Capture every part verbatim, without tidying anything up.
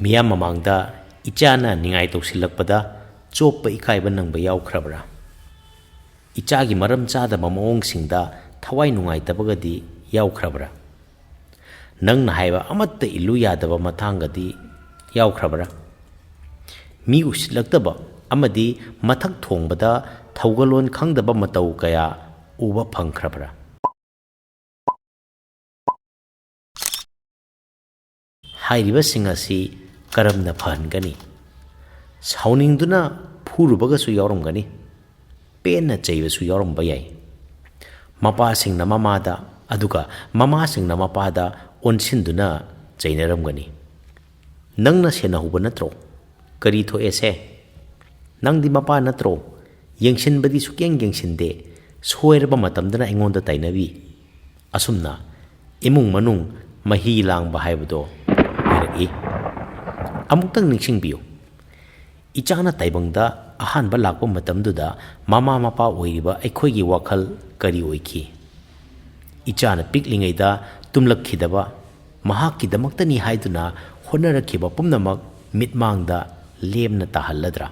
ꯃꯤꯌꯥꯝ ꯃꯃꯥꯡꯗ ꯏꯆꯥꯅ ꯅꯤꯡꯉꯥꯏ ꯇꯧꯁꯤꯜꯂꯛꯄꯗ ꯆꯣꯞꯄ ꯏꯀꯥꯏꯕ ꯅꯪꯕ ꯌꯥꯎꯈ꯭ꯔꯕ꯭ꯔꯥ? ꯏꯆꯥꯒꯤ ꯃꯔꯝ ꯆꯥꯗꯕ ꯃꯑꯣꯡꯁꯤꯡꯗ ꯊꯋꯥꯏ ꯅꯨꯡꯉꯥꯏꯇꯕꯒꯗꯤ ꯌꯥꯎꯈ꯭ꯔꯕ꯭ꯔꯥ? ꯅꯪꯅ ꯍꯥꯏꯕ ꯑꯃꯠꯇ ꯏꯜꯂꯨ ꯌꯥꯗꯕ ꯃꯇꯥꯡꯒꯗꯤ ꯌꯥꯎꯈ꯭ꯔꯕ꯭ꯔꯥ? ꯃꯤ ꯎꯁꯤꯠꯂꯛꯇꯕ ꯑꯃꯗꯤ ꯃꯊꯛ ꯊꯣꯡꯕꯗ ꯊꯧꯒꯜꯂꯣꯟ ꯈꯪꯗꯕ ꯃꯇꯧ ꯀꯌꯥ ꯎꯕ ꯐꯪꯈ꯭ꯔꯕ꯭ꯔꯥ? ꯍꯥꯏꯔꯤꯕꯁꯤꯡ ꯑꯁꯤ ꯀꯔꯝꯅ ꯐꯍꯟꯒꯅꯤ? ꯁꯥꯎꯅꯤꯡꯗꯨꯅ ꯐꯨꯔꯨꯕꯒꯁꯨ ꯌꯥꯎꯔꯝꯒꯅꯤ, ꯄꯦꯟꯅ ꯆꯩꯕꯁꯨ ꯌꯥꯎꯔꯝꯕ ꯌꯥꯏ꯫ ꯃꯄꯥꯁꯤꯡꯅ ꯃꯃꯥꯗ, ꯑꯗꯨꯒ ꯃꯃꯥꯁꯤꯡꯅ ꯃꯄꯥꯗ ꯑꯣꯟꯁꯤꯟꯗꯨꯅ ꯆꯩꯅꯔꯝꯒꯅꯤ꯫ "ꯅꯪꯅ ꯁꯦꯟꯅꯍꯧꯕ ꯅꯠꯇ꯭ꯔꯣ? ꯀꯔꯤ ꯊꯣꯛꯑꯦꯁꯦ? ꯅꯪꯗꯤ ꯃꯄꯥ ꯅꯠꯇ꯭ꯔꯣ? ꯌꯦꯡꯁꯤꯟꯕꯗꯤ ꯁꯨꯛꯌꯦꯡ ꯌꯦꯡꯁꯤꯟꯗꯦ, ꯁꯣꯏꯔꯕ ꯃꯇꯝꯗꯅ ꯑꯩꯉꯣꯟꯗ ꯇꯥꯏꯅꯕꯤ"꯫ ꯑꯁꯨꯝꯅ ꯏꯃꯨꯡ ꯃꯅꯨꯡ ꯃꯍꯤ ꯂꯥꯡꯕ ꯍꯥꯏꯕꯗꯣ ꯑꯣꯏꯔꯛꯏ꯫ ꯑꯃꯨꯛꯇꯪ ꯅꯤꯡꯁꯤꯡꯕꯤꯌꯨ, ꯏꯆꯥꯅ ꯇꯥꯏꯕꯪꯗ ꯑꯍꯥꯟꯕ ꯂꯥꯛꯄ ꯃꯇꯝꯗꯨꯗ ꯃꯃꯥ ꯃꯄꯥ ꯑꯣꯏꯔꯤꯕ ꯑꯩꯈꯣꯏꯒꯤ ꯋꯥꯈꯜ ꯀꯔꯤ ꯑꯣꯏꯈꯤ? ꯏꯆꯥꯅ ꯄꯤꯛꯂꯤꯉꯩꯗ ꯇꯨꯝꯂꯛꯈꯤꯗꯕ, ꯃꯍꯥꯛꯀꯤꯗꯃꯛꯇꯅꯤ ꯍꯥꯏꯗꯨꯅ ꯍꯣꯠꯅꯔꯛꯈꯤꯕ ꯄꯨꯝꯅꯃꯛ ꯃꯤꯠꯃꯥꯡꯗ ꯂꯦꯝꯅ ꯇꯥꯍꯜꯂꯗ꯭ꯔꯥ?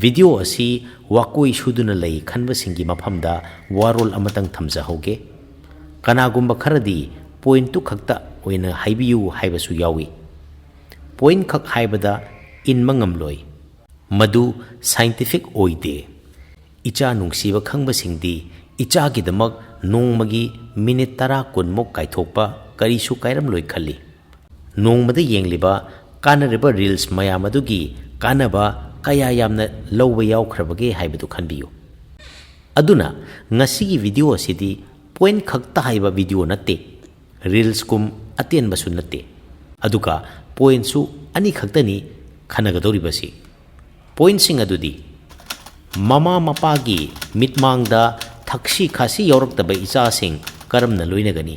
ꯚꯤꯗꯤꯑꯣ ꯑꯁꯤ ꯋꯥꯀꯣꯏ ꯁꯨꯗꯨꯅ ꯂꯩ ꯈꯟꯕꯁꯤꯡꯒꯤ ꯃꯐꯝꯗ ꯋꯥꯔꯣꯜ ꯑꯃꯇꯪ ꯊꯝꯖꯍꯧꯒꯦ꯫ ꯀꯅꯥꯒꯨꯝꯕ ꯈꯔꯗꯤ ꯄꯣꯏꯟꯠꯇꯨ ꯈꯛꯇ ꯑꯣꯏꯅ ꯍꯥꯏꯕꯤꯌꯨ ꯍꯥꯏꯕꯁꯨ ꯌꯥꯎꯏ꯫ ꯄꯣꯏꯟꯠ ꯈꯛ ꯍꯥꯏꯕꯗ ꯏꯟꯕ ꯉꯝꯂꯣꯏ꯫ ꯃꯗꯨ ꯁꯥꯏꯟꯇꯤꯐꯤꯛ ꯑꯣꯏꯗꯦ꯫ ꯏꯆꯥ ꯅꯨꯡꯁꯤꯕ ꯈꯪꯕꯁꯤꯡꯗꯤ ꯏꯆꯥꯒꯤꯗꯃꯛ ꯅꯣꯡꯃꯒꯤ ꯃꯤꯅꯤꯠ ꯇꯔꯥ ꯀꯨꯟꯃꯨꯛ ꯀꯥꯏꯊꯣꯛꯄ ꯀꯔꯤꯁꯨ ꯀꯥꯏꯔꯝꯂꯣꯏ ꯈꯜꯂꯤ꯫ ꯅꯣꯡꯃꯗ ꯌꯦꯡꯂꯤꯕ ꯀꯥꯟꯅꯔꯤꯕ ꯔꯤꯜꯁ ꯃꯌꯥꯝ ꯑꯗꯨꯒꯤ ꯀꯥꯟꯅꯕ ꯀꯌꯥ ꯌꯥꯝꯅ ꯂꯧꯕ ꯌꯥꯎꯈ꯭ꯔꯕꯒꯦ ꯍꯥꯏꯕꯗꯨ ꯈꯟꯕꯤꯌꯨ꯫ ꯑꯗꯨꯅ ꯉꯁꯤꯒꯤ ꯚꯤꯗꯤꯑꯣ ꯑꯁꯤꯗꯤ ꯄꯣꯏꯟꯠ ꯈꯛꯇ ꯍꯥꯏꯕ ꯚꯤꯗꯤꯑꯣ ꯅꯠꯇꯦ, ꯔꯤꯜꯁꯀꯨꯝ ꯑꯇꯦꯟꯕꯁꯨ ꯅꯠꯇꯦ, ꯑꯗꯨꯒ ꯄꯣꯏꯟꯠꯁꯨ ꯑꯅꯤꯈꯛꯇꯅꯤ ꯈꯟꯅꯒꯗꯧꯔꯤꯕꯁꯤ꯫ ꯄꯣꯏꯟꯠꯁꯤꯡ ꯑꯗꯨꯗꯤ: ꯃꯃꯥ ꯃꯄꯥꯒꯤ ꯃꯤꯠꯃꯥꯡꯗ ꯊꯛꯁꯤ ꯈꯥꯁꯤ ꯌꯥꯎꯔꯛꯇꯕ ꯏꯆꯥꯁꯤꯡ ꯀꯔꯝꯅ ꯂꯣꯏꯅꯒꯅꯤ?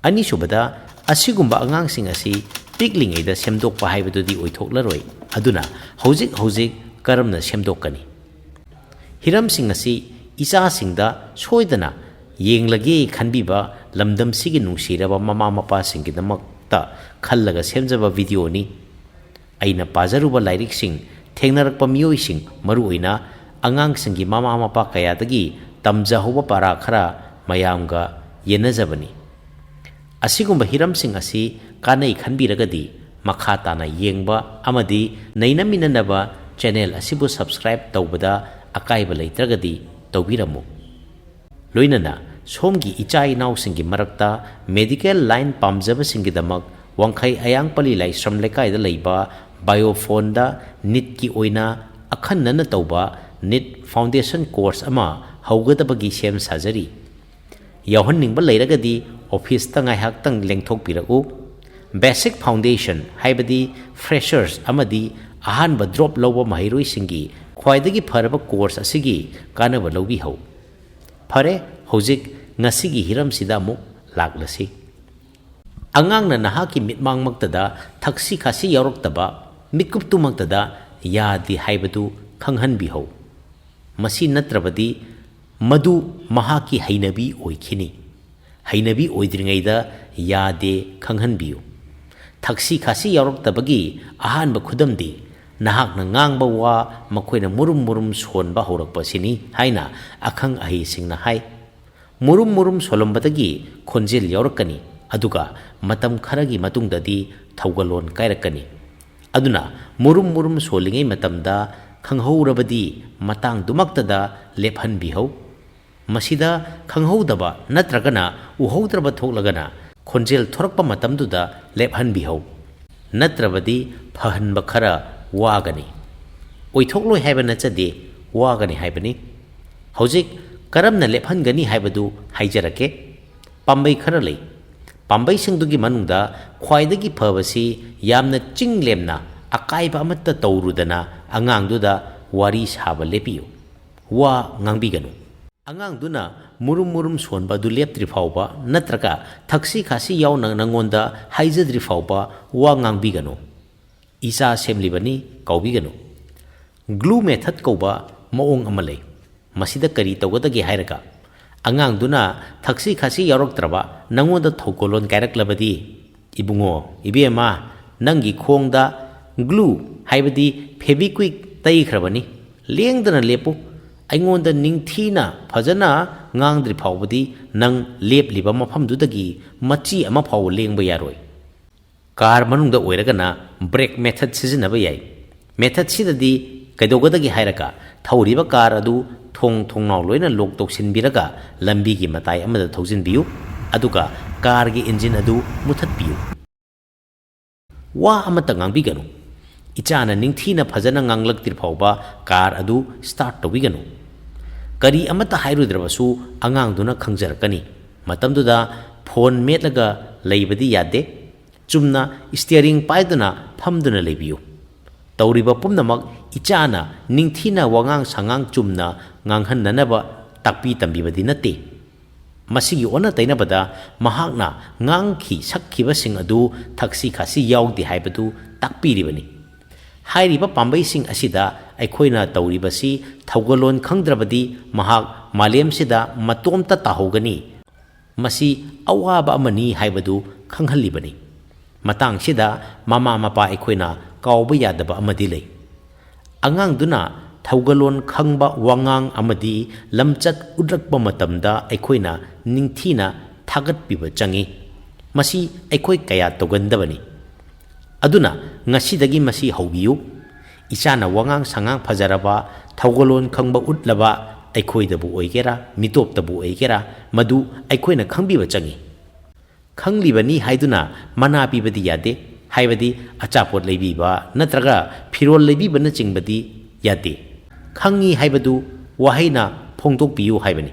ꯑꯅꯤꯁꯨꯕꯗ, ꯑꯁꯤꯒꯨꯝꯕ ꯑꯉꯥꯡꯁꯤꯡ ꯑꯁꯤ ꯄꯤꯛꯂꯤꯉꯩꯗ ꯁꯦꯝꯗꯣꯛꯄ ꯍꯥꯏꯕꯗꯨꯗꯤ ꯑꯣꯏꯊꯣꯛꯂꯔꯣꯏ, ꯑꯗꯨꯅ ꯍꯧꯖꯤꯛ ꯍꯧꯖꯤꯛ ꯀꯔꯝꯅ ꯁꯦꯝꯗꯣꯛꯀꯅꯤ? ꯍꯤꯔꯝꯁꯤꯡ ꯑꯁꯤ ꯏꯆꯥꯁꯤꯡꯗ ꯁꯣꯏꯗꯅ ꯌꯦꯡꯂꯒꯦ ꯈꯟꯕꯤꯕ ꯂꯝꯗꯝꯁꯤꯒꯤ ꯅꯨꯡꯁꯤꯔꯕ ꯃꯃꯥ ꯃꯄꯥꯁꯤꯡꯒꯤꯗꯃꯛꯇ ꯈꯜꯂꯒ ꯁꯦꯝꯖꯕ ꯚꯤꯗꯤꯑꯣꯅꯤ꯫ ꯑꯩꯅ ꯄꯥꯖꯔꯨꯕ ꯂꯥꯏꯔꯤꯛꯁꯤꯡ, ꯊꯦꯡꯅꯔꯛꯄ ꯃꯤꯑꯣꯏꯁꯤꯡ, ꯃꯔꯨꯑꯣꯏꯅ ꯑꯉꯥꯡꯁꯤꯡꯒꯤ ꯃꯃꯥ ꯃꯄꯥ ꯀꯌꯥꯗꯒꯤ ꯇꯝꯖꯍꯧꯕ ꯄꯥꯔꯥ ꯈꯔ ꯃꯌꯥꯝꯒ ꯌꯦꯟꯅꯖꯕꯅꯤ꯫ ꯑꯁꯤꯒꯨꯝꯕ ꯍꯤꯔꯝꯁꯤꯡ ꯑꯁꯤ ꯀꯥꯟꯅꯩ ꯈꯟꯕꯤꯔꯒꯗꯤ ꯃꯈꯥ ꯇꯥꯅ ꯌꯦꯡꯕ ꯑꯃꯗꯤ ꯅꯩꯅꯃꯤꯟꯅꯅꯕ ꯆꯦꯅꯦꯜ ꯑꯁꯤꯕꯨ ꯁꯕꯁꯀ꯭ꯔꯥꯏꯕ ꯇꯧꯕꯗ ꯑꯀꯥꯏꯕ ꯂꯩꯇ꯭ꯔꯒꯗꯤ ꯇꯧꯕꯤꯔꯝꯃꯨ꯫ ꯂꯣꯏꯅꯅ ꯁꯣꯝꯒꯤ ꯏꯆꯥ ꯏꯅꯥꯎꯁꯤꯡꯒꯤ ꯃꯔꯛꯇ ꯃꯦꯗꯤꯀꯦꯜ ꯂꯥꯏꯟ ꯄꯥꯝꯖꯕꯁꯤꯡꯒꯤꯗꯃꯛ ꯋꯥꯡꯈꯩ ꯑꯌꯥꯡꯄꯜꯂꯤ ꯂꯥꯏꯁ꯭ꯔꯝ ꯂꯩꯀꯥꯏꯗ ꯂꯩꯕ ꯕꯥꯏꯑꯣꯐꯣꯟꯗ ꯅꯤꯠꯀꯤ ꯑꯣꯏꯅ ꯑꯈꯟꯅꯅ ꯇꯧꯕ ꯅꯤꯠ ꯐꯥꯎꯟꯗꯦꯁꯟ ꯀꯣꯔꯁ ꯑꯃ ꯍꯧꯒꯗꯕꯒꯤ ꯁꯦꯝ ꯁꯥꯖꯔꯤ꯫ ꯌꯥꯎꯍꯟꯅꯤꯡꯕ ꯂꯩꯔꯒꯗꯤ ꯑꯣꯐꯤꯁꯇ ꯉꯥꯏꯍꯥꯛꯇꯪ ꯂꯦꯡꯊꯣꯛꯄꯤꯔꯛꯎ꯫ ꯕꯦꯁꯤꯛ ꯐꯥꯎꯟꯗꯦꯁꯟ, ꯍꯥꯏꯕꯗꯤ ꯐ꯭ꯔꯦꯁꯔꯁ ꯑꯃꯗꯤ ꯑꯍꯥꯟꯕ ꯗ꯭ꯔꯣꯞ ꯂꯧꯕ ꯃꯍꯩꯔꯣꯏꯁꯤꯡꯒꯤ ꯈ꯭ꯋꯥꯏꯗꯒꯤ ꯐꯔꯕ ꯀꯣꯔꯁ ꯑꯁꯤꯒꯤ ꯀꯥꯟꯅꯕ ꯂꯧꯕꯤꯍꯧ꯫ ꯐꯔꯦ, ꯍꯧꯖꯤꯛ ꯉꯁꯤꯒꯤ ꯍꯤꯔꯝꯁꯤꯗ ꯑꯃꯨꯛ ꯂꯥꯛꯂꯁꯤ꯫ ꯑꯉꯥꯡꯅ ꯅꯍꯥꯛꯀꯤ ꯃꯤꯠꯃꯥꯡꯃꯛꯇꯗ ꯊꯛꯁꯤ ꯈꯥꯁꯤ ꯌꯥꯎꯔꯛꯇꯕ, ꯃꯤꯠꯀꯨꯞꯇꯨꯃꯛꯇꯗ ꯌꯥꯗꯦ ꯍꯥꯏꯕꯗꯨ ꯈꯪꯍꯟꯕꯤꯍꯧ꯫ ꯃꯁꯤ ꯅꯠꯇ꯭ꯔꯕꯗꯤ ꯃꯗꯨ ꯃꯍꯥꯛꯀꯤ ꯍꯩꯅꯕꯤ ꯑꯣꯏꯈꯤꯅꯤ꯫ ꯍꯩꯅꯕꯤ ꯑꯣꯏꯗ꯭ꯔꯤꯉꯩꯗ ꯌꯥꯗꯦ ꯈꯪꯍꯟꯕꯤꯌꯨ꯫ ꯊꯛꯁꯤ ꯈꯥꯁꯤ ꯌꯥꯎꯔꯛꯇꯕꯒꯤ ꯑꯍꯥꯟꯕ ꯈꯨꯗꯝꯗꯤ ꯅꯍꯥꯛꯅ ꯉꯥꯡꯕ ꯋꯥ ꯃꯈꯣꯏꯅ ꯃꯨꯔꯨꯝ ꯃꯨꯔꯨꯝ ꯁꯣꯟꯕ ꯍꯧꯔꯛꯄꯁꯤꯅꯤ ꯍꯥꯏꯅ ꯑꯈꯪ ꯑꯍꯩꯁꯤꯡꯅ ꯍꯥꯏ꯫ ꯃꯨꯔꯨꯝ ꯃꯨꯔꯨꯝ ꯁꯣꯜꯂꯝꯕꯗꯒꯤ ꯈꯣꯟꯖꯦꯜ ꯌꯥꯎꯔꯛꯀꯅꯤ, ꯑꯗꯨꯒ ꯃꯇꯝ ꯈꯔꯒꯤ ꯃꯇꯨꯡꯗꯗꯤ ꯊꯧꯒꯜꯂꯣꯟ ꯀꯥꯏꯔꯛꯀꯅꯤ꯫ ꯑꯗꯨꯅ ꯃꯨꯔꯨꯝ ꯃꯨꯔꯨꯝ ꯁꯣꯜꯂꯤꯉꯩ ꯃꯇꯝꯗ ꯈꯪꯍꯧꯔꯕꯗꯤ ꯃꯇꯥꯡꯗꯨꯃꯛꯇꯗ ꯂꯦꯞꯍꯟꯕꯤꯍꯧ꯫ ꯃꯁꯤꯗ ꯈꯪꯍꯧꯗꯕ ꯅꯠꯇ꯭ꯔꯒꯅ ꯎꯍꯧꯗ꯭ꯔꯕ ꯊꯣꯛꯂꯒꯅ ꯈꯣꯟꯖꯦꯜ ꯊꯣꯔꯛꯄ ꯃꯇꯝꯗꯨꯗ ꯂꯦꯞꯍꯟꯕꯤꯍꯧ꯫ ꯅꯠꯇ꯭ꯔꯕꯗꯤ ꯐꯍꯟꯕ ꯈꯔ ꯋꯥꯒꯅꯤ꯫ ꯑꯣꯏꯊꯣꯛꯂꯣꯏ ꯍꯥꯏꯕ ꯅꯠꯆꯗꯦ, ꯋꯥꯒꯅꯤ ꯍꯥꯏꯕꯅꯤ꯫ ꯍꯧꯖꯤꯛ ꯀꯔꯝꯅ ꯂꯦꯞꯍꯟꯒꯅꯤ ꯍꯥꯏꯕꯗꯨ ꯍꯥꯏꯖꯔꯛꯀꯦ꯫ ꯄꯥꯝꯕꯩ ꯈꯔ ꯂꯩ꯫ ꯄꯥꯝꯕꯩꯁꯤꯡꯗꯨꯒꯤ ꯃꯅꯨꯡꯗ ꯈ꯭ꯋꯥꯏꯗꯒꯤ ꯐꯕꯁꯤ ꯌꯥꯝꯅ ꯆꯤꯡ ꯂꯦꯝꯅ ꯑꯀꯥꯏꯕ ꯑꯃꯠꯇ ꯇꯧꯔꯨꯗꯅ ꯑꯉꯥꯡꯗꯨꯗ ꯋꯥꯔꯤ ꯁꯥꯕ ꯂꯦꯞꯄꯤꯌꯨ꯫ ꯋꯥ ꯉꯥꯡꯕꯤꯒꯅꯨ꯫ ꯑꯉꯥꯡꯗꯨꯅ ꯃꯨꯔꯨꯝ ꯃꯨꯔꯨꯝ ꯁꯣꯟꯕ ꯑꯗꯨ ꯂꯦꯞꯇ꯭ꯔꯤ ꯐꯥꯎꯕ ꯅꯠꯇ꯭ꯔꯒ ꯊꯛꯁꯤ ꯈꯥꯁꯤ ꯌꯥꯎꯅ ꯅꯉꯣꯟꯗ ꯍꯥꯏꯖꯗ꯭ꯔꯤ ꯐꯥꯎꯕ ꯋꯥ ꯉꯥꯡꯕꯤꯒꯅꯨ꯫ "ꯏꯆꯥ ꯁꯦꯝꯂꯤꯕꯅꯤ" ꯀꯥꯎꯕꯤꯒꯅꯨ꯫ ꯒ꯭ꯂꯨ ꯃꯦꯊꯗ ꯀꯧꯕ ꯃꯑꯣꯡ ꯑꯃ ꯂꯩ꯫ ꯃꯁꯤꯗ ꯀꯔꯤ ꯇꯧꯒꯗꯒꯦ ꯍꯥꯏꯔꯒ, ꯑꯉꯥꯡꯗꯨꯅ ꯊꯛꯁꯤ ꯈꯥꯁꯤ ꯌꯥꯎꯔꯛꯇ꯭ꯔꯕ ꯅꯉꯣꯟꯗ ꯊꯧꯒꯜꯂꯣꯟ ꯀꯥꯏꯔꯛꯂꯕꯗꯤ, "ꯏꯕꯨꯡꯉꯣ, ꯏꯕꯦꯝꯃ, ꯅꯪꯒꯤ ꯈꯣꯡꯗ glue, ꯍꯥꯏꯕꯗꯤ Fevikwik ꯇꯩꯈ꯭ꯔꯕꯅꯤ꯫ ꯂꯦꯡꯗꯅ ꯂꯦꯞꯄꯨ꯫ ꯑꯩꯉꯣꯟꯗ ꯅꯤꯡꯊꯤꯅ ꯐꯖꯅ ꯉꯥꯡꯗ꯭ꯔꯤ ꯐꯥꯎꯕꯗꯤ ꯅꯪ ꯂꯦꯞꯂꯤꯕ ꯃꯐꯝꯗꯨꯗꯒꯤ ꯃꯆꯤ ꯑꯃ ꯐꯥꯎꯕ ꯂꯦꯡꯕ ꯌꯥꯔꯣꯏ꯫" ꯀꯥꯔ ꯃꯅꯨꯡꯗ ꯑꯣꯏꯔꯒꯅ brake method ꯁꯤꯖꯤꯟꯅꯕ ꯌꯥꯏ꯫ Method ꯁꯤꯗꯗꯤ ꯀꯩꯗꯧꯒꯗꯒꯦ ꯍꯥꯏꯔꯒ, ꯊꯧꯔꯤꯕ ꯀꯥꯔ ꯑꯗꯨ ꯊꯣꯡ ꯊꯣꯡꯅꯥꯎ ꯂꯣꯏꯅ lock ꯇꯧꯁꯤꯟꯕꯤꯔꯒ ꯂꯝꯕꯤꯒꯤ ꯃꯇꯥꯏ ꯑꯃꯗ ꯊꯧꯖꯤꯟꯕꯤꯌꯨ, ꯑꯗꯨꯒ ꯀꯥꯔꯒꯤ engine ꯑꯗꯨ ꯃꯨꯊꯠꯄꯤꯌꯨ꯫ ꯋꯥ ꯑꯃꯠꯇ ꯉꯥꯡꯕꯤꯒꯅꯨ꯫ ꯏꯆꯥꯅ ꯅꯤꯡꯊꯤꯅ ꯐꯖꯅ ꯉꯥꯡꯂꯛꯇ꯭ꯔꯤ ꯐꯥꯎꯕ ꯀꯥꯔ ꯑꯗꯨ start ꯇꯧꯕꯤꯒꯅꯨ꯫ ꯀꯔꯤ ꯑꯃꯠꯇ ꯍꯥꯏꯔꯨꯗ꯭ꯔꯕꯁꯨ ꯑꯉꯥꯡꯗꯨꯅ ꯈꯪꯖꯔꯛꯀꯅꯤ꯫ ꯃꯇꯝꯗꯨꯗ phone ꯃꯦꯠꯂꯒ ꯂꯩꯕꯗꯤ ꯌꯥꯗꯦ꯫ ꯆꯨꯝꯅ steering ꯄꯥꯏꯗꯨꯅ ꯐꯝꯗꯨꯅ ꯂꯩꯕꯤꯌꯨ꯫ ꯇꯧꯔꯤꯕ ꯄꯨꯝꯅꯃꯛ ꯏꯆꯥꯅ ꯅꯤꯡꯊꯤꯅ ꯋꯥꯉꯥꯡ ꯁꯉꯥꯡ ꯆꯨꯝꯅ ꯉꯥꯡꯍꯟꯅꯅꯕ ꯇꯥꯛꯄꯤ ꯇꯝꯕꯤꯕꯗꯤ ꯅꯠꯇꯦ꯫ ꯃꯁꯤꯒꯤ ꯑꯣꯟꯅ ꯇꯩꯅꯕꯗ, ꯃꯍꯥꯛꯅ ꯉꯥꯡꯈꯤ ꯁꯛꯈꯤꯕꯁꯤꯡ ꯑꯗꯨ ꯊꯛꯁꯤ ꯈꯥꯁꯤ ꯌꯥꯎꯗꯦ ꯍꯥꯏꯕꯗꯨ ꯇꯥꯛꯄꯤꯔꯤꯕꯅꯤ꯫ ꯍꯥꯏꯔꯤꯕ ꯄꯥꯝꯕꯩꯁꯤꯡ ꯑꯁꯤꯗ ꯑꯩꯈꯣꯏꯅ ꯇꯧꯔꯤꯕꯁꯤ ꯊꯧꯒꯜꯂꯣꯟ ꯈꯪꯗ꯭ꯔꯕꯗꯤ ꯃꯍꯥꯛ ꯃꯥꯂꯦꯝꯁꯤꯗ ꯃꯇꯣꯝꯇ ꯇꯥꯍꯧꯒꯅꯤ꯫ ꯃꯁꯤ ꯑꯋꯥꯕ ꯑꯃꯅꯤ ꯍꯥꯏꯕꯗꯨ ꯈꯪꯍꯜꯂꯤꯕꯅꯤ꯫ ꯃꯇꯥꯡꯁꯤꯗ ꯃꯃꯥ ꯃꯄꯥ ꯑꯩꯈꯣꯏꯅ ꯀꯥꯎꯕ ꯌꯥꯗꯕ ꯑꯃꯗꯤ ꯂꯩ꯫ ꯑꯉꯥꯡꯗꯨꯅ ꯊꯧꯒꯜꯂꯣꯟ ꯈꯪꯕ, ꯋꯥꯉꯥꯡ ꯑꯃꯗꯤ ꯂꯝꯆꯠ ꯎꯠꯂꯛꯄ ꯃꯇꯝꯗ ꯑꯩꯈꯣꯏꯅ ꯅꯤꯡꯊꯤꯅ ꯊꯥꯒꯠꯄꯤꯕ ꯆꯪꯏ꯫ ꯃꯁꯤ ꯑꯩꯈꯣꯏ ꯀꯌꯥ ꯇꯧꯒꯟꯗꯕꯅꯤ꯫ ꯑꯗꯨꯅ ꯉꯁꯤꯗꯒꯤ ꯃꯁꯤ ꯍꯧꯕꯤꯌꯨ꯫ ꯏꯆꯥꯅ ꯋꯥꯉꯥꯡ ꯁꯉꯥꯡ ꯐꯖꯔꯕ, ꯊꯧꯒꯜꯂꯣꯟ ꯈꯪꯕ ꯎꯠꯂꯕ, ꯑꯩꯈꯣꯏꯗꯕꯨ ꯑꯣꯏꯒꯦꯔꯥ, ꯃꯤꯇꯣꯞꯇꯕꯨ ꯑꯣꯏꯒꯦꯔꯥ, ꯃꯗꯨ ꯑꯩꯈꯣꯏꯅ ꯈꯪꯕꯤꯕ ꯆꯪꯏ꯫ ꯈꯪꯂꯤꯕꯅꯤ ꯍꯥꯏꯗꯨꯅ ꯃꯅꯥ ꯄꯤꯕꯗꯤ ꯌꯥꯗꯦ, ꯍꯥꯏꯕꯗꯤ ꯑꯆꯥꯄꯣꯠ ꯂꯩꯕꯤꯕ ꯅꯠꯇ꯭ꯔꯒ ꯐꯤꯔꯣꯜ ꯂꯩꯕꯤꯕꯅꯆꯤꯡꯕꯗꯤ ꯌꯥꯗꯦ꯫ ꯈꯪꯉꯤ ꯍꯥꯏꯕꯗꯨ ꯋꯥꯍꯩꯅ ꯐꯣꯡꯗꯣꯛꯄꯤꯌꯨ ꯍꯥꯏꯕꯅꯤ꯫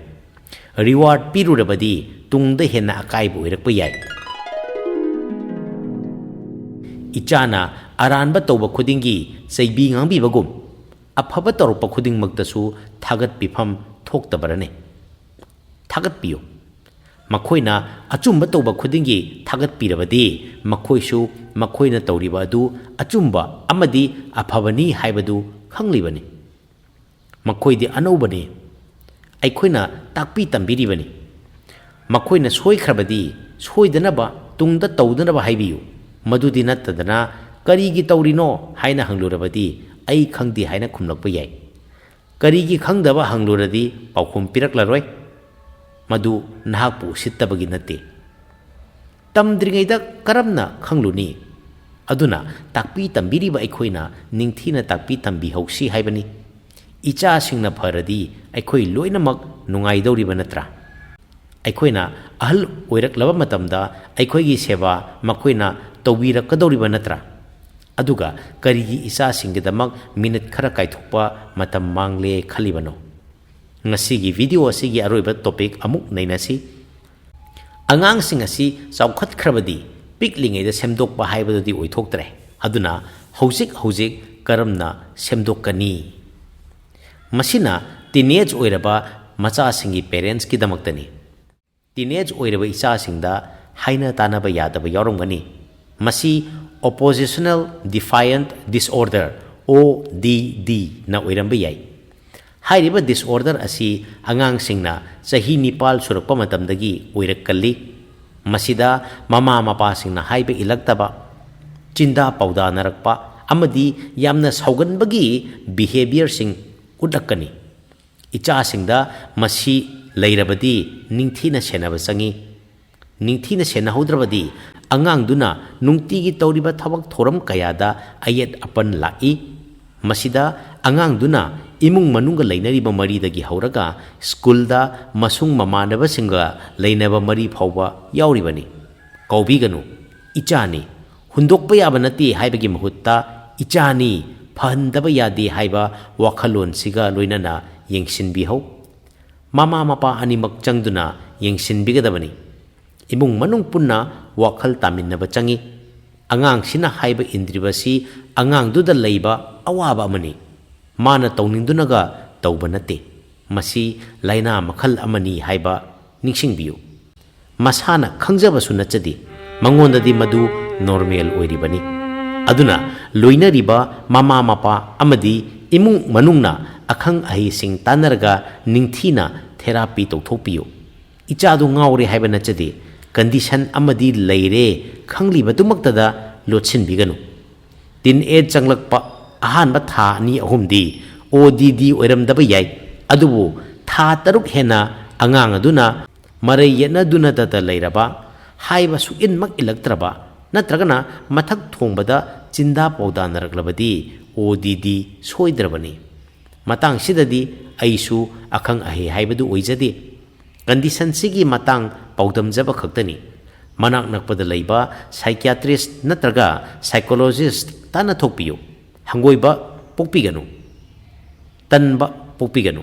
Reward ꯄꯤꯔꯨꯔꯕꯗꯤ ꯇꯨꯡꯗ ꯍꯦꯟꯅ ꯑꯀꯥꯏꯕ ꯑꯣꯏꯔꯛꯄ ꯌꯥꯏ꯫ ꯏꯆꯥꯅ ꯑꯔꯥꯟꯕ ꯇꯧꯕ ꯈꯨꯗꯤꯡꯒꯤ ꯆꯩꯕꯤ ꯉꯥꯡꯕꯤꯕꯒꯨꯝ, ꯑꯐꯕ ꯇꯧꯔꯛꯄ ꯈꯨꯗꯤꯡꯃꯛꯇꯁꯨ ꯊꯥꯒꯠꯄꯤꯐꯝ ꯊꯣꯛꯇꯕꯔꯅꯦ? ꯊꯥꯒꯠꯄꯤꯌꯨ꯫ ꯃꯈꯣꯏꯅ ꯑꯆꯨꯝꯕ ꯇꯧꯕ ꯈꯨꯗꯤꯡꯒꯤ ꯊꯥꯒꯠꯄꯤꯔꯕꯗꯤ, ꯃꯈꯣꯏꯁꯨ ꯃꯈꯣꯏꯅ ꯇꯧꯔꯤꯕ ꯑꯗꯨ ꯑꯆꯨꯝꯕ ꯑꯃꯗꯤ ꯑꯐꯕꯅꯤ ꯍꯥꯏꯕꯗꯨ ꯈꯪꯂꯤꯕꯅꯤ꯫ ꯃꯈꯣꯏꯗꯤ ꯑꯅꯧꯕꯅꯤ꯫ ꯑꯩꯈꯣꯏꯅ ꯇꯥꯛꯄꯤ ꯇꯝꯕꯤꯔꯤꯕꯅꯤ꯫ ꯃꯈꯣꯏꯅ ꯁꯣꯏꯈ꯭ꯔꯕꯗꯤ ꯁꯣꯏꯗꯅꯕ ꯇꯨꯡꯗ ꯇꯧꯗꯅꯕ ꯍꯥꯏꯕꯤꯌꯨ꯫ ꯃꯗꯨꯗꯤ ꯅꯠꯇꯗꯅ, "ꯀꯔꯤꯒꯤ ꯇꯧꯔꯤꯅꯣ?" ꯍꯥꯏꯅ ꯍꯪꯂꯨꯔꯕꯗꯤ, "ꯑꯩ ꯈꯪꯗꯦ" ꯍꯥꯏꯅ ꯈꯨꯝꯂꯛꯄ ꯌꯥꯏ꯫ ꯀꯔꯤꯒꯤ ꯈꯪꯗꯕ ꯍꯪꯂꯨꯔꯗꯤ ꯄꯥꯎꯈꯨꯝ ꯄꯤꯔꯛꯂꯔꯣꯏ꯫ ꯃꯗꯨ ꯅꯍꯥꯛꯄꯨ ꯎꯁꯤꯠꯇꯕꯒꯤ ꯅꯠꯇꯦ꯫ ꯇꯝꯗ꯭ꯔꯤꯉꯩꯗ ꯀꯔꯝꯅ ꯈꯪꯂꯨꯅꯤ? ꯑꯗꯨꯅ ꯇꯥꯛꯄꯤ ꯇꯝꯕꯤꯔꯤꯕ ꯑꯩꯈꯣꯏꯅ ꯅꯤꯡꯊꯤꯅ ꯇꯥꯛꯄꯤ ꯇꯝꯕꯤꯍꯧꯁꯤ ꯍꯥꯏꯕꯅꯤ꯫ ꯏꯆꯥꯁꯤꯡꯅ ꯐꯔꯗꯤ ꯑꯩꯈꯣꯏ ꯂꯣꯏꯅꯃꯛ ꯅꯨꯡꯉꯥꯏꯗꯧꯔꯤꯕ ꯅꯠꯇ꯭ꯔꯥ? ꯑꯩꯈꯣꯏꯅ ꯑꯍꯜ ꯑꯣꯏꯔꯛꯂꯕ ꯃꯇꯝꯗ ꯑꯩꯈꯣꯏꯒꯤ ꯁꯦꯕꯥ ꯃꯈꯣꯏꯅ ꯇꯧꯕꯤꯔꯛꯀꯗꯧꯔꯤꯕ ꯅꯠꯇ꯭ꯔꯥ? ꯑꯗꯨꯒ ꯀꯔꯤꯒꯤ ꯏꯆꯥꯁꯤꯡꯒꯤꯗꯃꯛ ꯃꯤꯅꯤꯠ ꯈꯔ ꯀꯥꯏꯊꯣꯛꯄ ꯃꯇꯝ ꯃꯥꯡꯂꯦ ꯈꯜꯂꯤꯕꯅꯣ? ꯉꯁꯤꯒꯤ ꯚꯤꯗꯤꯑꯣ ꯑꯁꯤꯒꯤ ꯑꯔꯣꯏꯕ ꯇꯣꯄꯤꯛ ꯑꯃꯨꯛ ꯅꯩꯅꯁꯤ꯫ ꯑꯉꯥꯡꯁꯤꯡ ꯑꯁꯤ ꯆꯥꯎꯈꯠꯈ꯭ꯔꯕꯗꯤ ꯄꯤꯛꯂꯤꯉꯩꯗ ꯁꯦꯝꯗꯣꯛꯄ ꯍꯥꯏꯕꯗꯨꯗꯤ ꯑꯣꯏꯊꯣꯛꯇ꯭ꯔꯦ꯫ ꯑꯗꯨꯅ ꯍꯧꯖꯤꯛ ꯍꯧꯖꯤꯛ ꯀꯔꯝꯅ ꯁꯦꯝꯗꯣꯛꯀꯅꯤ? ꯃꯁꯤꯅ ꯇꯤꯟꯑꯦꯖ ꯑꯣꯏꯔꯕ ꯃꯆꯥꯁꯤꯡꯒꯤ ꯄꯦꯔꯦꯟꯁꯀꯤꯗꯃꯛꯇꯅꯤ꯫ ꯇꯤꯟꯑꯦꯖ ꯑꯣꯏꯔꯕ ꯏꯆꯥꯁꯤꯡꯗ ꯍꯥꯏꯅ ꯇꯥꯅꯕ ꯌꯥꯗꯕ ꯌꯥꯎꯔꯝꯒꯅꯤ꯫ ꯃꯁꯤ Oppositional Defiant Disorder, ꯑꯣ ꯗꯤ ꯗꯤ, ꯅ ꯑꯣꯏꯔꯝꯕ ꯌꯥꯏ꯫ ꯍꯥꯏꯔꯤꯕ ꯗꯤꯁꯑꯣꯔꯗꯔ ꯑꯁꯤ ꯑꯉꯥꯡꯁꯤꯡꯅ ꯆꯍꯤ ꯅꯤꯄꯥꯜ ꯁꯨꯔꯛꯄ ꯃꯇꯝꯗꯒꯤ ꯑꯣꯏꯔꯛꯀꯜꯂꯤ꯫ ꯃꯁꯤꯗ ꯃꯃꯥ ꯃꯄꯥꯁꯤꯡꯅ ꯍꯥꯏꯕ ꯏꯜꯂꯛꯇꯕ, ꯆꯤꯟꯗꯥ ꯄꯥꯎꯗꯥꯅꯔꯛꯄ ꯑꯃꯗꯤ ꯌꯥꯝꯅ ꯁꯥꯎꯒꯟꯕꯒꯤ ꯕꯤꯍꯦꯕꯤꯌꯔꯁꯤꯡ ꯎꯠꯂꯛꯀꯅꯤ꯫ ꯏꯆꯥꯁꯤꯡꯗ ꯃꯁꯤ ꯂꯩꯔꯕꯗꯤ ꯅꯤꯡꯊꯤꯅ ꯁꯦꯟꯅꯕ ꯆꯪꯏ꯫ ꯅꯤꯡꯊꯤꯅ ꯁꯦꯟꯅꯍꯧꯗ꯭ꯔꯕꯗꯤ ꯑꯉꯥꯡꯗꯨꯅ ꯅꯨꯡꯇꯤꯒꯤ ꯇꯧꯔꯤꯕ ꯊꯕꯛ ꯊꯧꯔꯝ ꯀꯌꯥꯗ ꯑꯌꯦꯠ ꯑꯄꯟ ꯂꯥꯛꯏ꯫ ꯃꯁꯤꯗ ꯑꯉꯥꯡꯗꯨꯅ ꯏꯃꯨꯡ ꯃꯅꯨꯡꯒ ꯂꯩꯅꯔꯤꯕ ꯃꯔꯤꯗꯒꯤ ꯍꯧꯔꯒ ꯁ꯭ꯀꯨꯜꯗ ꯃꯁꯨꯡ ꯃꯃꯥꯟꯅꯕꯁꯤꯡꯒ ꯂꯩꯅꯕ ꯃꯔꯤ ꯐꯥꯎꯕ ꯌꯥꯎꯔꯤꯕꯅꯤ꯫ ꯀꯥꯎꯕꯤꯒꯅꯨ, ꯏꯆꯥꯅꯤ, ꯍꯨꯟꯗꯣꯛꯄ ꯌꯥꯕ ꯅꯠꯇꯦ ꯍꯥꯏꯕꯒꯤ ꯃꯍꯨꯠꯇ "ꯏꯆꯥꯅꯤ, ꯐꯍꯟꯗꯕ ꯌꯥꯗꯦ" ꯍꯥꯏꯕ ꯋꯥꯈꯜꯂꯣꯟꯁꯤꯒ ꯂꯣꯏꯅꯅ ꯌꯦꯡꯁꯤꯟꯕꯤꯍꯧ꯫ ꯃꯃꯥ ꯃꯄꯥ ꯑꯅꯤꯃꯛ ꯆꯪꯗꯨꯅ ꯌꯦꯡꯁꯤꯟꯕꯤꯒꯗꯕꯅꯤ꯫ ꯏꯃꯨꯡ ꯃꯅꯨꯡ ꯄꯨꯟꯅ ꯋꯥꯈꯜ ꯇꯥꯃꯤꯟꯅꯕ ꯆꯪꯏ꯫ ꯑꯉꯥꯡꯁꯤꯅ ꯍꯥꯏꯕ ꯏꯟꯗ꯭ꯔꯤꯕꯁꯤ ꯑꯉꯥꯡꯗꯨꯗ ꯂꯩꯕ ꯑꯋꯥꯕ ꯑꯃꯅꯤ꯫ ꯃꯥꯅ ꯇꯧꯅꯤꯡꯗꯨꯅꯒ ꯇꯧꯕ ꯅꯠꯇꯦ꯫ ꯃꯁꯤ ꯂꯥꯏꯅꯥ ꯃꯈꯜ ꯑꯃꯅꯤ ꯍꯥꯏꯕ ꯅꯤꯡꯁꯤꯡꯕꯤꯌꯨ꯫ ꯃꯁꯥꯅ ꯈꯪꯖꯕꯁꯨ ꯅꯠꯆꯗꯦ꯫ ꯃꯉꯣꯟꯗꯗꯤ ꯃꯗꯨ ꯅꯣꯔꯃꯦꯜ ꯑꯣꯏꯔꯤꯕꯅꯤ꯫ ꯑꯗꯨꯅ ꯂꯣꯏꯅꯔꯤꯕ ꯃꯃꯥ ꯃꯄꯥ ꯑꯃꯗꯤ ꯏꯃꯨꯡ ꯃꯅꯨꯡꯅ ꯑꯈꯪ ꯑꯍꯩꯁꯤꯡ ꯇꯥꯟꯅꯔꯒ ꯅꯤꯡꯊꯤꯅ ꯊꯦꯔꯥꯄꯤ ꯇꯧꯊꯣꯛꯄꯤꯌꯨ꯫ "ꯏꯆꯥꯗꯨ ꯉꯥꯎꯔꯦ" ꯍꯥꯏꯕ ꯅꯠꯆꯗꯦ꯫ ꯀꯟꯗꯤꯁꯟ ꯑꯃꯗꯤ ꯂꯩꯔꯦ ꯈꯪꯂꯤꯕꯗꯨꯃꯛꯇꯗ ꯂꯣꯠꯁꯤꯟꯕꯤꯒꯅꯨ꯫ ꯇꯤꯟ ꯑꯦꯖ ꯆꯪꯂꯛꯄ ꯑꯍꯥꯟꯕ ꯊꯥ ꯑꯅꯤ ꯑꯍꯨꯝꯗꯤ ꯑꯣ ꯗꯤ ꯗꯤ ꯑꯣꯏꯔꯝꯗꯕ ꯌꯥꯏ, ꯑꯗꯨꯕꯨ ꯊꯥ ꯇꯔꯨꯛ ꯍꯦꯟꯅ ꯑꯉꯥꯡ ꯑꯗꯨꯅ ꯃꯔꯩ ꯌꯦꯠꯅꯗꯨꯅꯇꯇ ꯂꯩꯔꯕ, ꯍꯥꯏꯕ ꯁꯨꯛꯏꯟꯃꯛ ꯏꯜꯂꯛꯇ꯭ꯔꯕ, ꯅꯠꯇ꯭ꯔꯒꯅ ꯃꯊꯛ ꯊꯣꯡꯕꯗ ꯆꯤꯟꯗꯥ ꯄꯥꯎꯗꯥꯅꯔꯛꯂꯕꯗꯤ ꯑꯣ ꯗꯤ ꯗꯤ ꯁꯣꯏꯗ꯭ꯔꯕꯅꯤ꯫ ꯃꯇꯥꯡꯁꯤꯗꯗꯤ ꯑꯩꯁꯨ ꯑꯈꯪ ꯑꯍꯩ ꯍꯥꯏꯕꯗꯨ ꯑꯣꯏꯖꯗꯦ꯫ ꯀꯟꯗꯤꯁꯟꯁꯤꯒꯤ ꯃꯇꯥꯡ ꯄꯥꯎꯗꯝꯖꯕ ꯈꯛꯇꯅꯤ꯫ ꯃꯅꯥꯛ ꯅꯛꯄꯗ ꯂꯩꯕ psychiatrist ꯅꯠꯇ꯭ꯔꯒ psychologist ꯇꯥꯟꯅꯊꯣꯛꯄꯤꯌꯨ꯫ ꯍꯪꯒꯣꯏꯕ ꯄꯣꯛꯄꯤꯒꯅꯨ꯫ ꯇꯟꯕ ꯄꯣꯛꯄꯤꯒꯅꯨ꯫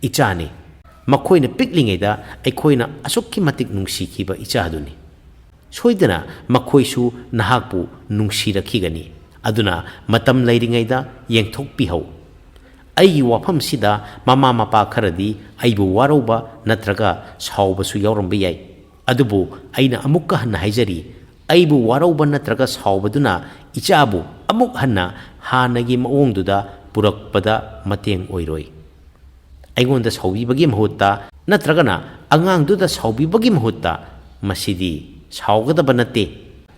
ꯏꯆꯥꯅꯤ꯫ ꯃꯈꯣꯏꯅ ꯄꯤꯛꯂꯤꯉꯩꯗ ꯑꯩꯈꯣꯏꯅ ꯑꯁꯨꯛꯀꯤ ꯃꯇꯤꯛ ꯅꯨꯡꯁꯤꯈꯤꯕ ꯏꯆꯥꯗꯨꯅꯤ꯫ ꯁꯣꯏꯗꯅ ꯃꯈꯣꯏꯁꯨ ꯅꯍꯥꯛꯄꯨ ꯅꯨꯡꯁꯤꯔꯛꯈꯤꯒꯅꯤ꯫ ꯑꯗꯨꯅ ꯃꯇꯝ ꯂꯩꯔꯤꯉꯩꯗ ꯌꯦꯡꯊꯣꯛꯄꯤꯍꯧ꯫ ꯑꯩꯒꯤ ꯋꯥꯐꯝꯁꯤꯗ ꯃꯃꯥ ꯃꯄꯥ ꯈꯔꯗꯤ ꯑꯩꯕꯨ ꯋꯥꯔꯧꯕ ꯅꯠꯇ꯭ꯔꯒ ꯁꯥꯎꯕꯁꯨ ꯌꯥꯎꯔꯝꯕ ꯌꯥꯏ꯫ ꯑꯗꯨꯕꯨ ꯑꯩꯅ ꯑꯃꯨꯛꯀ ꯍꯟꯅ ꯍꯥꯏꯖꯔꯤ, ꯑꯩꯕꯨ ꯋꯥꯔꯧꯕ ꯅꯠꯇ꯭ꯔꯒ ꯁꯥꯎꯕꯗꯨꯅ ꯏꯆꯥꯕꯨ ꯑꯃꯨꯛ ꯍꯟꯅ ꯍꯥꯟꯅꯒꯤ ꯃꯑꯣꯡꯗꯨꯗ ꯄꯨꯔꯛꯄꯗ ꯃꯇꯦꯡ ꯑꯣꯏꯔꯣꯏ꯫ ꯑꯩꯉꯣꯟꯗ ꯁꯥꯎꯕꯤꯕꯒꯤ ꯃꯍꯨꯠꯇ ꯅꯠꯇ꯭ꯔꯒꯅ ꯑꯉꯥꯡꯗꯨꯗ ꯁꯥꯎꯕꯤꯕꯒꯤ ꯃꯍꯨꯠꯇ ꯃꯁꯤꯗꯤ ꯁꯥꯎꯒꯗꯕ ꯅꯠꯇꯦ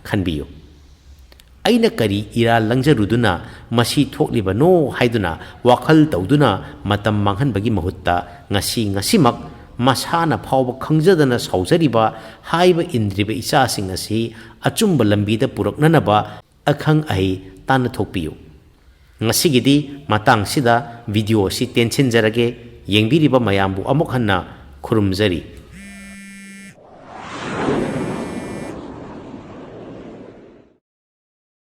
ꯈꯟꯕꯤꯌꯨ꯫ ꯑꯩꯅ ꯀꯔꯤ ꯏꯔꯥꯜ ꯂꯪꯖꯔꯨꯗꯨꯅ ꯃꯁꯤ ꯊꯣꯛꯂꯤꯕꯅꯣ ꯍꯥꯏꯗꯨꯅ ꯋꯥꯈꯜ ꯇꯧꯗꯨꯅ ꯃꯇꯝ ꯃꯥꯡꯍꯟꯕꯒꯤ ꯃꯍꯨꯠꯇ ꯉꯁꯤ ꯉꯁꯤꯃꯛ ꯃꯁꯥꯅ ꯐꯥꯎꯕ ꯈꯪꯖꯗꯅ ꯁꯥꯎꯖꯔꯤꯕ ꯍꯥꯏꯕ ꯏꯟꯗ꯭ꯔꯤꯕ ꯏꯆꯥꯁꯤꯡ ꯑꯁꯤ ꯑꯆꯨꯝꯕ ꯂꯝꯕꯤꯗ ꯄꯨꯔꯛꯅꯅꯕ ꯑꯈꯪ ꯑꯍꯩ ꯇꯥꯟꯅꯊꯣꯛꯄꯤꯌꯨ꯫ ꯉꯁꯤꯒꯤꯗꯤ ꯃꯇꯥꯡꯁꯤꯗ video ꯑꯁꯤ ꯇꯦꯟꯁꯤꯟꯖꯔꯒꯦ꯫ ꯌꯦꯡꯕꯤꯔꯤꯕ ꯃꯌꯥꯝꯕꯨ ꯑꯃꯨꯛ ꯍꯟꯅ ꯈꯨꯔꯨꯝꯖꯔꯤ꯫